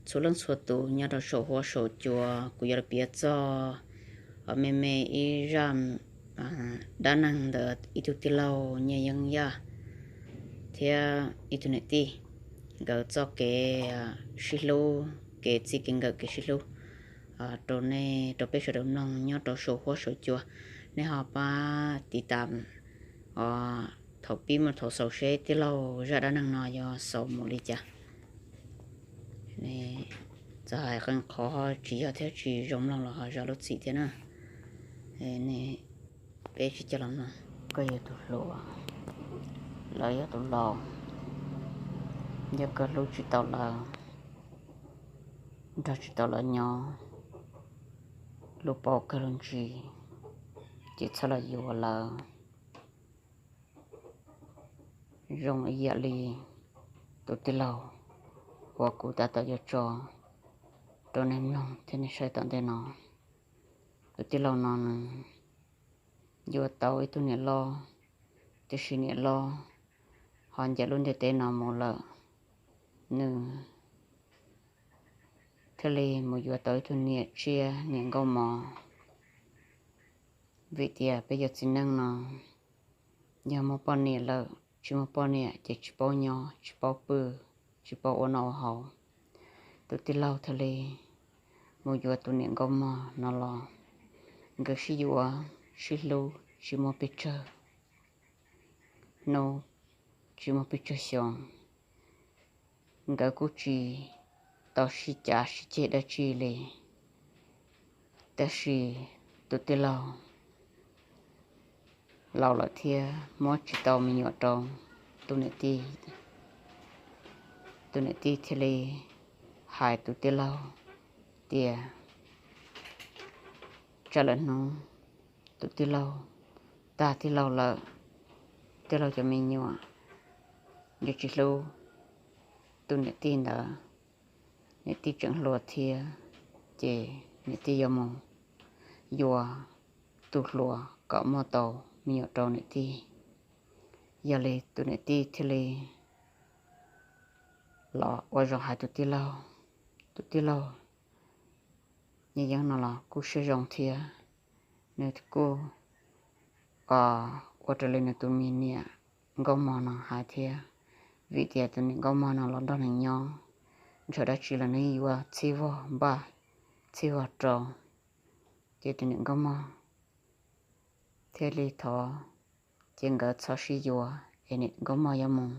Txhua leej txhua tus nyob rau saum huab saum cua, kuv yuav los piav txog me me ib zaj dab neeg ntawm ib tug tij laug Nyiaj Yeeb Yaj thiab ib tug niam tij, nkawd txoj kev sib hlub, kev txij kev nkawm kev sib hlub rau nej, rau peb sawv daws mloog nyob rau saum huab saum cua. Nej ho pab tiv tam thaum pib mus thaum xaus seb tij laug zaj dab neeg no yuav xaus mus li cas. Txawm hais qee qhov tsis yog thiab tsis zoo mloog los ho zam lub txim thiab na. Peb tsis coj los mloog. Koj yog tus hluas, lawv yog tus laus, yog koj hlub tsis tau lawv, nrog tsis tau lawv nyob, lub paub kawg lub ntsis, ces txhob los yuav lawv. Zoo ib yam li tus tij laug uas kuv tab tom yuav tso rau nej mloog thiab nej saib tom ntej no. Tus tij laug no nws yuav tau ib tug niam loj, tiam sis niam loj ho ncaim lub ntiaj teb no mus lawm, nws thiaj li mus yuav tau ib tug niam tsiaj niam nkauj mos. Vim tias peb cov txiv neej no yog muaj poj niam lawm, tsis muaj poj niam ces tsis paub nyob, tsis paub pw, tsis paub ua noj ua haus. Tus tij laug thiaj li mus yuav tus niam nkauj mog no los, nkawd sib yuav sib hlub tsis muaj pes tsawg hnub, tsis muaj pes tsawg xyoo, nkawd kuj tsis tau sib cav sib ceg dab tsi li. Tab sis tus tij laug laus lawm thiab muab tsis tau me nyuam rau tus niam tij. Tus niam tij thiaj li hais tus tij laug tias tsam lawm hnub tus tij laug tag tij laug lawm, tij laug cov me nyuam yuav tsis hlub tus niam tij ntawd, niam tij tseem hluas thiab, ces niam tij yuav mus yuav tus hluas kom muaj tau me nyuam rau niam tij. Yog li tus niam tij thiaj li los ua zoo hais tus tij laug. Tus tij laug Nyiaj Yeeb no los kuj siab zoo thiab, nws kuj ua raws li nws tus me niam nkauj mog no hais thiab, vim tias tus niam nkauj mog no los nrog nws nyob, ntshaw dab tsi los nws yuav txhij vog npaj txhij vog rau. Ces tus niam nkauj mog thiaj li thov, ces nkawd txhob sib yuav es niam nkauj mog yuav mus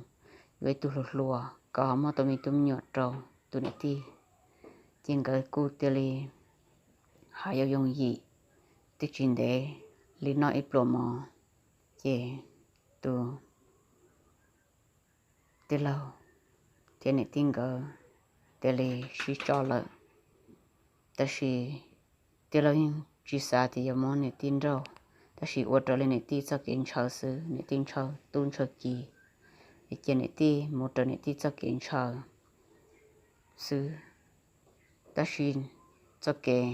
yuav ib tug hluas hluas kom ho muaj tau me tub me nyuam rau tus niam tij. Ces nkawd kuj thiaj li hais yooj yooj yim, twb tsis ntev li noj ib pluas mov, ces tus tij laug thiab niam tij nkawd thiaj li sib tso lawm. Tab sis tij laug yeej tsis xav tias yuav muab niam tij nrauj, tab sis ua raws li niam tij txoj kev ntshaw xwb, niam tij ntshaw tub ntshaw ki, ces niam tij mus raws niam tij txoj kev ntshaw xwb. Tab sis txoj kev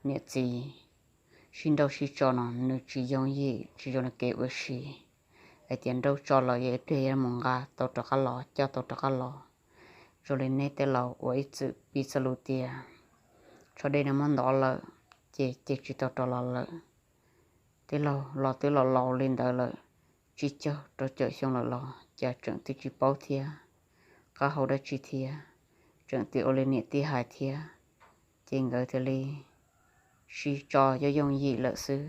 niam txiv sib nrauj sib tso no nws tsis yooj yim, tsis zoo li kev ua si. Hais tias nrauj tso los yog ib pliag yuav mus nqa tau rov qab los, coj tau rov qab los. Zoo li neb tej laus uas ib txwm piv txoj lus tias tsho dej no muab ntov lawm ces ceg tsis tau rov los lawm. Tij laug los twb los laus li ntawd lawm, tsib caug rau caum xyoo lawm los cas tseem twb tsis paub thiab qab hau dab tsi thiab, tseem twb ua li niam tij hais thiab. Ces nkawd thiaj li sib tso yooj yooj yim lawm xwb.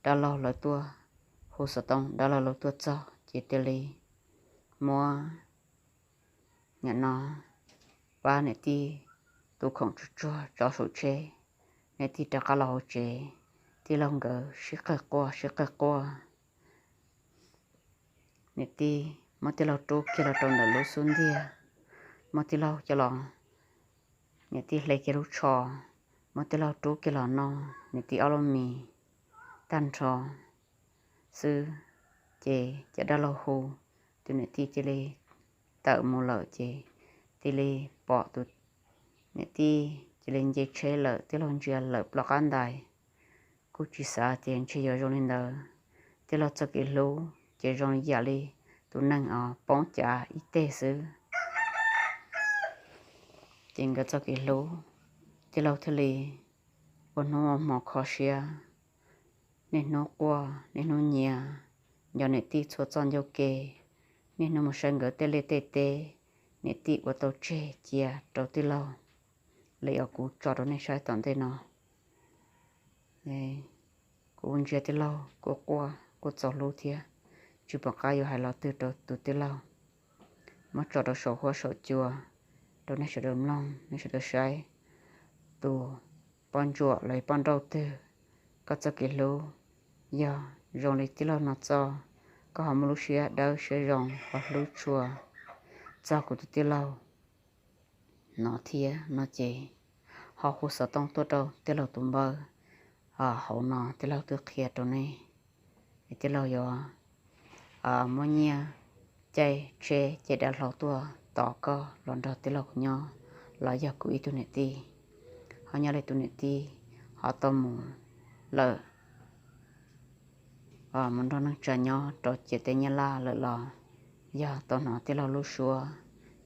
Dab laug lawv tuaj hu xov tooj, dab laug lawv tuaj txog ces thiaj li muab nim no pab niam tij tus khoom tsuag tsuag tso saum tsheb, niam tij rov qab los hauv tsev. Tij laug nkawd sib qawg quaj sib qawg quaj. Niam tij muab tij laug rub kiag los rau ntawm lub xub ntiag, muab tij laug coj los, niam tij hle kiag lub tsho, muab tij laug rub kiag los noj niam tij ob lub mis tag nrho xwb. Ces cov dab laug hu, tus niam tij cia li tawm mus lawm ces cia li pom tus niam tij cia li nce tsheb lawm, tij laug ntsia lawm ploj qab ntais. Kuj tsis xav tias ntshe yuav zoo li ntawd, tij laug txoj kev hlub ces zoo yam li tus neeg os poob cav ib teg xwb. Ces nkawd txoj kev hlub, tij laug thiaj li ua hnub ua hmo kho siab, niaj hnub quaj niaj hnub nyiav, nco niam tij txhua txoj ncauj ke, niaj hnub mus saib nkawd tej liaj tej teb, niam tij ua tau tseg cia rau tij laug li uas kuv tso rau nej saib tom ntej no. Kuv ntsia tij laug kuj quaj kuj txaus hlub thiab, tsis pom qab yuav hais lo twg rau tus tij laug. Muab tso rau saum huab saum cua rau nej sawv daws mloog, nej sawv daws saib. Tus poj ntsuam los poj nrauj twg, koj txoj kev hlub yog zoo li tij laug no txoj, koj ho muaj lub siab dawb siab zoo ho hlub tshua txog kuv tus tij laug no thiab no ces ho hu xov tooj tuaj rau tij laug tus npawb hauv no, tij laug twb qhia rau nej. Tij laug yuav muab nyiaj caij tsheb caij dav hlau tuaj tos koj los nrog tij laug nyob los yog kuv ib tug niam tij. Ho nyob li tus niam tij ho tau mus lawm, mus nrog neej tsa nyob rau ciam teb Nyab Laj lawm los yog tau hnov tij laug lub suab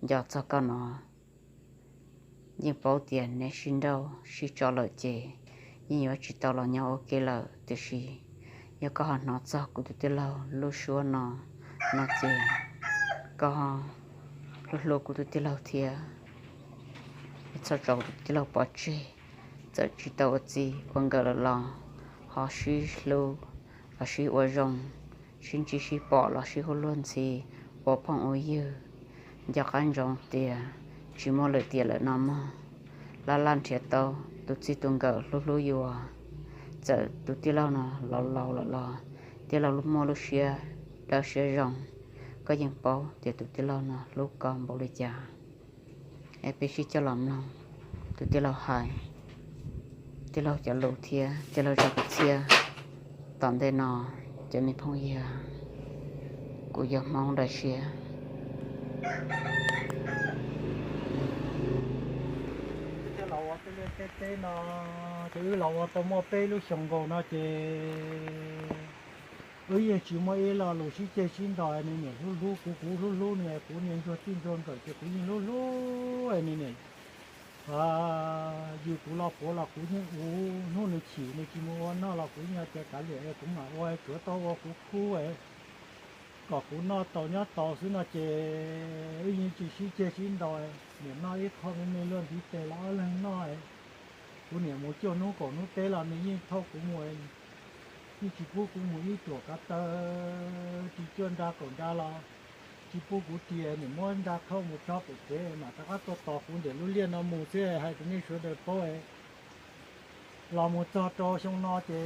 nco txog koj no, yeej paub tias neb sib nrauj sib tso lawm ces yeej yuav tsis tau los nyob ua ke lawm. Tiam sis yog koj ho hnov txog kuv tus tij laug lub suab no, no ces koj hlub hlub kuv tus tij laug thiab, txhob tso kuv tus tij laug pov tseg. Txawm tsis tau ua txij ua nkawm lawm los ho sib hlub los sib ua zoo, sib ntsib sib pom los sib hu luag ntxhi, ua phooj ua ywg. Nco qab ntsoov tias tsis muaj lwm tiam lawm no mog, laj laj nrhiav tau tus txij tus nkawm hlub hlub yus. Txawm tus tij laug no laus laus lawm los tij laug muaj lub siab dawb siab zoo, koj yeej paub tias tus tij laug no hlub koj npaum li cas. Es peb sib coj los mloog tus tij laug hais, tij laug cov lus thiab tij laug zaj kwv txhiaj tom ntej no. Cov me phooj ywg, kuv yog Hmoob Dawm Siab. Los ua tej liaj tej teb no, ces wb los ua tau muaj peb lub xyoos nkaus no ces wb yeej tsis muaj ib lo lus sib ceg sib ntaus. Nws niam hlub hlub kuv, kuv hlub hlub nws, kuv niam ntsuag txij ntsuag nkawm ces kuv yeej hlub hlub nws niam. Yus kuv los puav los kuv yeej ua, hnub nws chim nws tsis mus ua noj los kuv yeej tias kav liam, kuv mam ua, tsuav tau ua kuv khub kom kuv noj tau nyob tau xwb no ces wb yeej tsis sib ceg sib ntaus. Niam noj ib qho me me luaj ntiv tes los ob leeg noj. Kuv niam mus cuaj hnub kaum hnub teb los nws yeej thauj kuv mus, yeej tsis pub kuv mus ib ruam kav taw, tsis cuaj nra kaum nra los tsis pub kuv ris, niam muab nra thauj mus tso pem tsev mam rov qab tuaj tos kuv ntawm lub liaj no mus xwb. Hais rau nej sawv daws paub, los mus txog rau xyoo no ces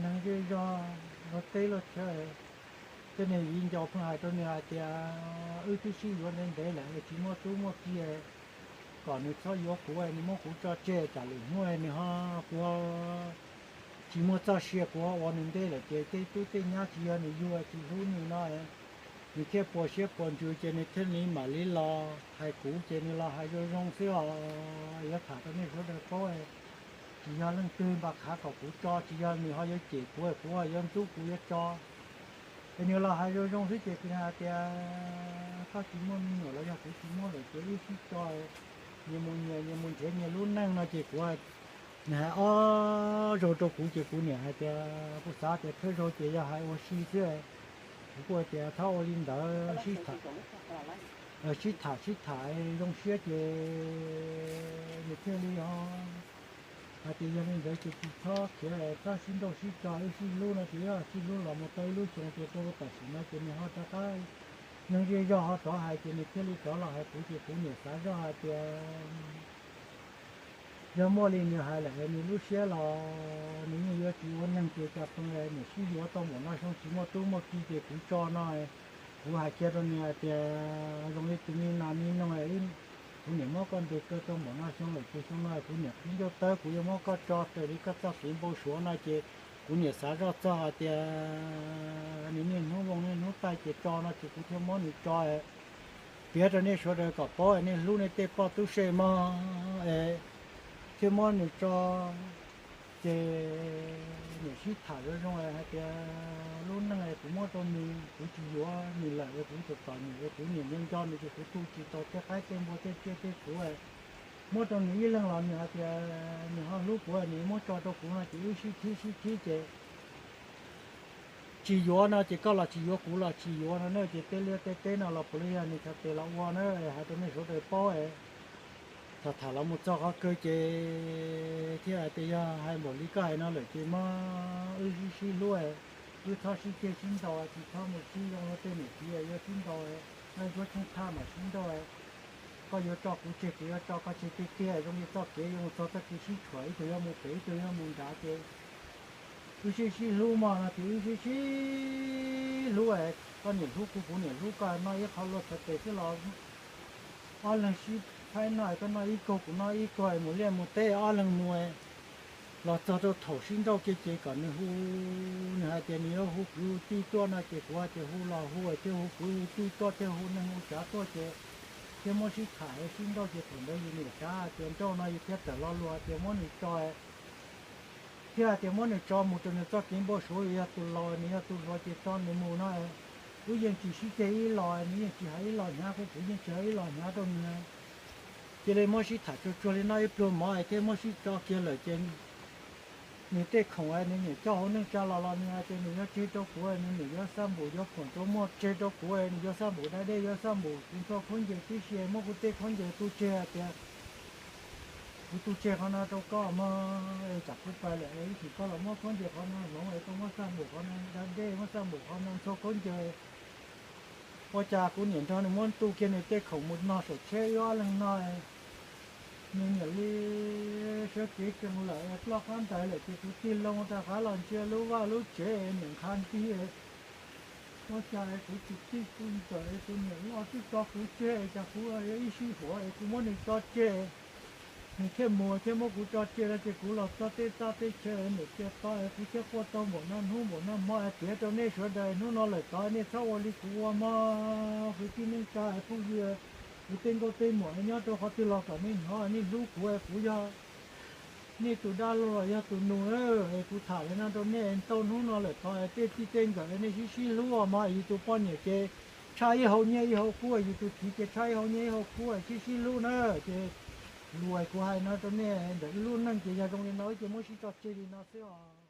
neeg zej zog luag teb luag chaw, tej niag viv ncaus pheej hais rau nws hais tias wb twb sib yuav ntev ntev lawm es tsis muaj tub muaj ki, kom nws txhob yuav kuv, nws muab kuv tso tseg tsam lwm hnub nws ho, kuv tsis muaj txoj sia, kuv ho ua nws ntej lawm ces tej tub tej nyab tsis yog nws yug, tsis hlub nws no, nws thiaj puas siab puas ntsws ces nws thiaj li mam li los hais kuv ces nws los hais zoo zoo xwb os. Yuav tham rau nej sawv daws paub, tsis yog leej twg npaj khav kom kuv tso, tsis yog nws ho yuav cem kuv, kuv ho yuav ntxub kuv yuav tso. Es nws los hais zoo zoo xwb ces kuv hais tias koj tsis muaj me nyuam los yog kuv tsis muaj lawm ces wb sib tso, nyias mus nyias, nyias mus nrhiav nyias lub neej no ces kuv, nws hais ob zaug rau kuv ces kuv niam hais tias kuv xav tias thawj zaug ces yog hais ua si xwb. Kuv kuj hais tias txhob ua li ntawd, sib tham sib tham zoo siab ces nws thiaj li ho hais tias yog li ntawd ces tsis txhob khiav, txhob sib nrauj sib tso, wb sib hlub no ces wb sib hlub los mus tau ib lub xyoo ces rau tam sim no ces nws ho rov qab, neeg zej zog ho rov hais ces nws thiaj li rov los hais kuv ces kuv niam xav zoj hais tias yog muaj li nws hais lawm nws lub siab los nws yeej yuav tsis ua neeg ces cas pheej niam sib yuav tau npaum no xyoo tsis muaj tub muaj ki ces kuv tso no. Kuv hais kiag rau nws hais tias zoo li tus me nas me noog, kuv niam muab koj ntes kaw tau npaum no xyoo lawm ces xyoo no kuv niam qhib ncauj tawb kuv yuav muab koj tso raws li koj txoj kev npau suav no ces kuv niam xav zoj txog hais tias nws niaj hnub voo niaj hnub taij ces tso no ces kuv thiaj muab nws tso. Piav rau nej sawv daws kom paub, nej hlub nej tej poj tub se mog, thiaj muab nws tso. Ces niam sib tham zoo zoo hais tias lub neej kuv muab rau nws, kuv tsis yuav nws lawm, kuv tus tom niam, kuv niam nco nco nws ces kuv tu tsis tau tej qaib tej npua tej tsiaj tej txhu, muab rau nws ib leeg los nws hais tias nws ho hlub kuv, nws muab tso rau kuv no ces wb sib khib sib khib ces tsis yuav no ces koj los tsis yuav, kuv los tsis yuav no na. Ces tej liaj tej teb no los puav leej yog nws txhais tes los ua na, hais rau nej sawv daws paub. Tham tham los mus txog qhov kawg ces thiaj hais tias yog hais npaum li koj hais no lawm ces muab wb sib sib hlub, wb txhob sib ceg sib ntaus, tsis txhob mus sib zoo ua tej niam txiv, yuav sib ntaus, noj ntsuab tsheej thaj mam sib nrauj. Koj yuav tso kuv tseg, kuv yuav tso koj tseg tiag tiag, zoo li txoj kev yuav mus txog txoj kev sib tshuam, ib tug yuav mus pem ib tug yuav mus nrad ces wb sib sib hlub mog no ces wb sib sib hlub, koj niam hlub kuv, kuv niam hlub koj, noj ib qho luaj txhais tes xwb los ob leeg sib faib noj, koj noj ib kaug kuv noj ib kaug, mus liaj mus teb ob leeg mus. Los txog rau thaum sib nrauj kiag ces kom nws hu, nws hais tias nws yuav hu kwv hu tij tuaj no ces kuv hais tias hu los hu, thiaj hu kwv hu tij tuaj, thiaj hu neeg hu tsav tuaj ces thiaj muab sib tham sib nrauj ces thaum ntawd yus niam xav hais tias nrauj no yus thiaj tawm lo lus hais tias muab nws tso, thiaj hais tias muab nws tso mus rau nws txoj kev npau suav, yus yog tus laus nws yog tus hluas ces tso nws mus no. Wb yeej tsis sib ceg ib los, nws yeej tsis hais ib los hnyav, kuv kuv yeej tsis hais ib los hnyav rau nws. Cia li muab sib tham tsuag tsuag li no ib pluag mov thiaj muab sib tso kiag lawm ces nws tej khoom nws niam coj hauv neej tsa los los nws hais tias nws yuav tseg rau kuv, nws niam yuav xab npum yuav khoom rau muag tseg rau kuv, nws yuav xab npum da dej yuav xab npum kuv ntxhua khaub ncaws tib si, muab kuv tej khaub ncaws tu tseg hais tias kuv tu tseg qhov no rau koj mog, tsam kuv pais lawm ib chim koj los muab khaub ncaws qhov no hloov, koj muab xab npum qhov no da dej, muab xab npum qhov no ntxhua khaub ncaws. Ua cas kuv niam nrog nws muab tu kiag nws tej khoom mus no saum tsheb wb ob leeg no, nws niam li sawv kev tsees lawm, ploj qab ntawd lawm ces kuv tig loo rov qab los ntsia lub vaj lub tsev niam nqha nti. Ua cas kuv tsis tig kuv ntawm tus niam loj twb tso kuv tseg, cas kuv ib sij huam es kuv muab nws tso tseg, nws thiaj mus thiaj muab kuv tso tseg no ces kuv los txog tej txaj tej chaw niam cia to, kuv thiaj quaj tau npaum no hnub npaum no hmo, tiav rau nej sawv daws hnub no lawm tod nej txhob ua li kuv ua mog kwv tij neej tsa phooj ywg, kuv tej nkauj tej muam nyob rau qhov twg los kom nej hnov nej hlub kuv, kuv yog nej tus dab laug los yog tus nus, es kuv tham li no rau nej, tau hnub no lawm tod tej txij tej nkawm nej sib sib hlub mog, yus tus poj niam ces tshaj ib hau nyiaj ib hau kub, yus tus txiv ces tshaj ib hau nyiaj ib hau kub, sib sib hlub na. Ces lus kuv hais no rau nej ntawm wb lub neej ces yog zoo li no wb ces muab sib tso tseg li no xwb os.